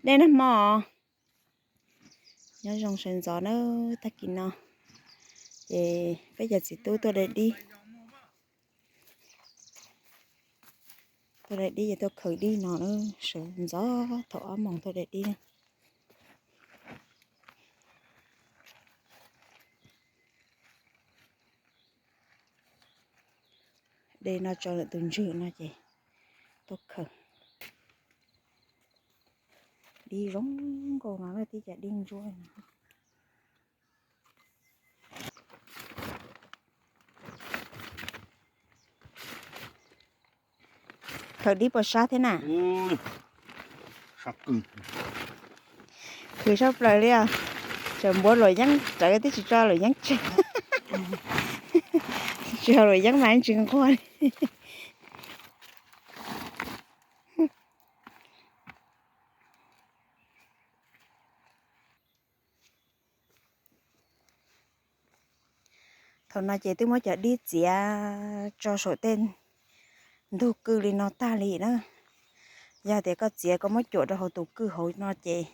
Dej nag hmo. Nyob zoo sawv ntxov na, tag kis no ces peb cov txiv tub tuaj de dib, tuaj de dib ces tuaj khaws dib no na, sawv ntxov thaum ob moos tuaj de dib na. De no tso lawm tus ntswg no ces tuaj khaws. Dib zoo nkauj no na, tib cov dib ntsuab no. Khaws dib puas sab thiab na? Khwv sab plaws li os. Tseem npuav luam yeeb rawv twb tsis tso luam yeeb tseg. Tsis tso luam yeeb mas tsis nquag li. Thaum no ces twb muab cov dib txiav tso saum tej ntug kwj li no tag li na. Yog tias koj txiav koj muab cuam rau hauv tus kwj hauv no ces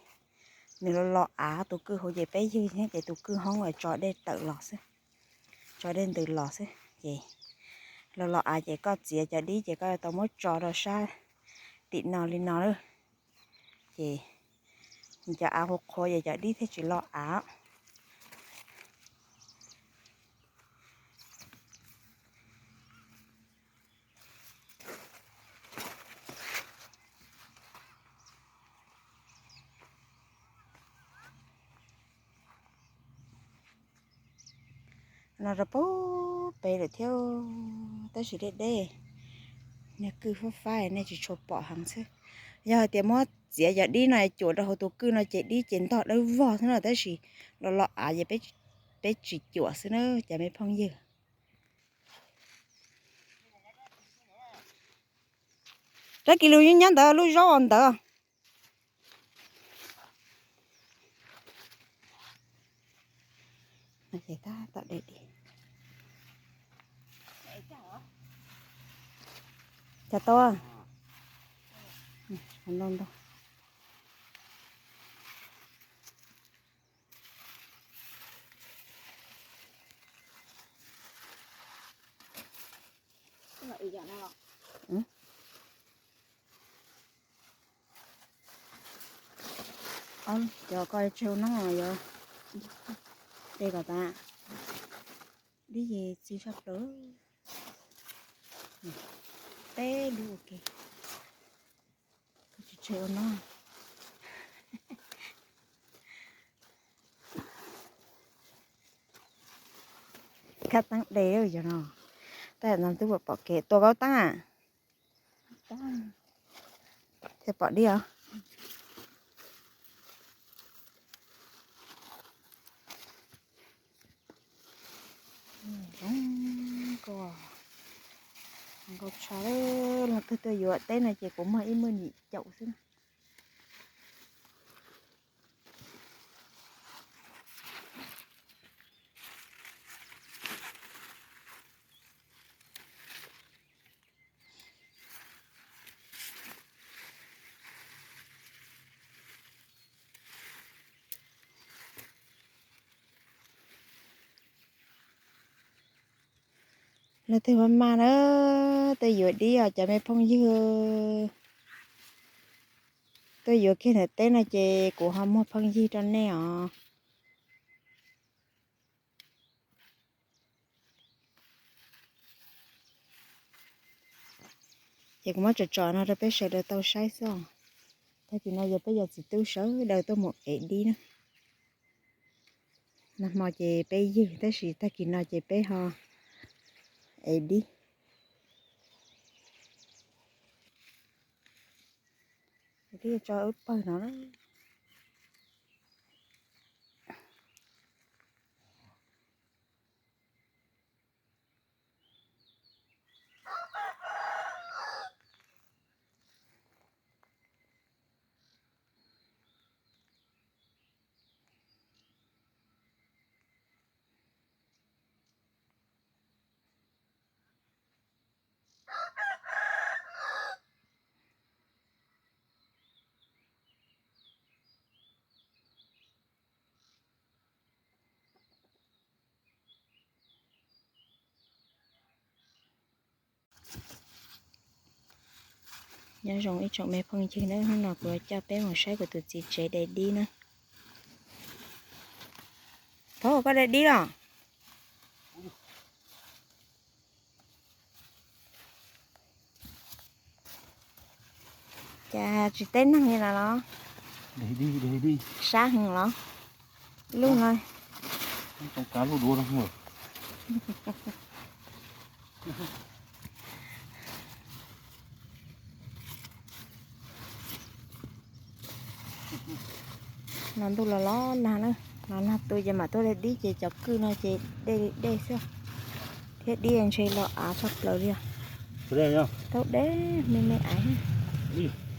nws los los av tus kwj hauv ces peb ywg thiab ces tus kwj hoob uas tso dej tawm los xwb, tso dej ntws los xwb ces los los av ces koj txiav cov dib ces koj yuav tau muab tso rau sab tim no li no lawm. Ces cov av qhuav qhuav ces cov dib thiaj tsis los av. No rau pem lawm thiab, tab sis deb deb, niag kwj fab fab nej tsis tshua pom heev xwb. Yog hais tias muab txiav cov dib no cuam rau hauv tus kwj no ces dib ces ntog dawb vog xwb no, tab sis los los av ces peb tsis cuam xwb na cov me phooj ywg. Rab kis lus yeej nyob ntawd, lub zaub ntawd. Cov tau. Cov ko tseg no yog de kom tas. Dib ces txi sab plaws. Peb lub ua ke. Ko tsis tseg ua no. Khab teeb de yog no. Tab no twb pom kev tua kaub teeb. Thiaj pom dib os. Zoo nkauj, zoo nkauj tshaj. Leej twg tuaj yuav teb no ces kuv muag ib muag yim caum xwb. Leej twg maj maj na, tuaj yuav dib os cov me phooj ywg. Tuaj yuav kiag ntawm teb no ces kuv ho muag phooj ywg rau nej os. Ces kuv muab tsom tsom no rau peb sawv daws tau saib xwb os. Tag kis no yog peb yog txiv tub sawv daws tuaj mus ev dib na. Nag hmo ces peb ywg tab sis tag kis no ces peb ho ev dib. Twb tso wb pawg no. Nyob zoo ib tsoom me phooj ywg na, hnub no kuv coj peb mus saib kuv tus txiv tsev de dib na. Thov koj de dib los? Cas tsis teb neeg li na los? Sab heev los? Lub no. No ntuj los los nag na, los nag tu ces mam tuaj de dib ces cov kwj no ces dej li dej xwb, thiab dib ntshe los av tshaj plaws li os. Tau deb me me aiv.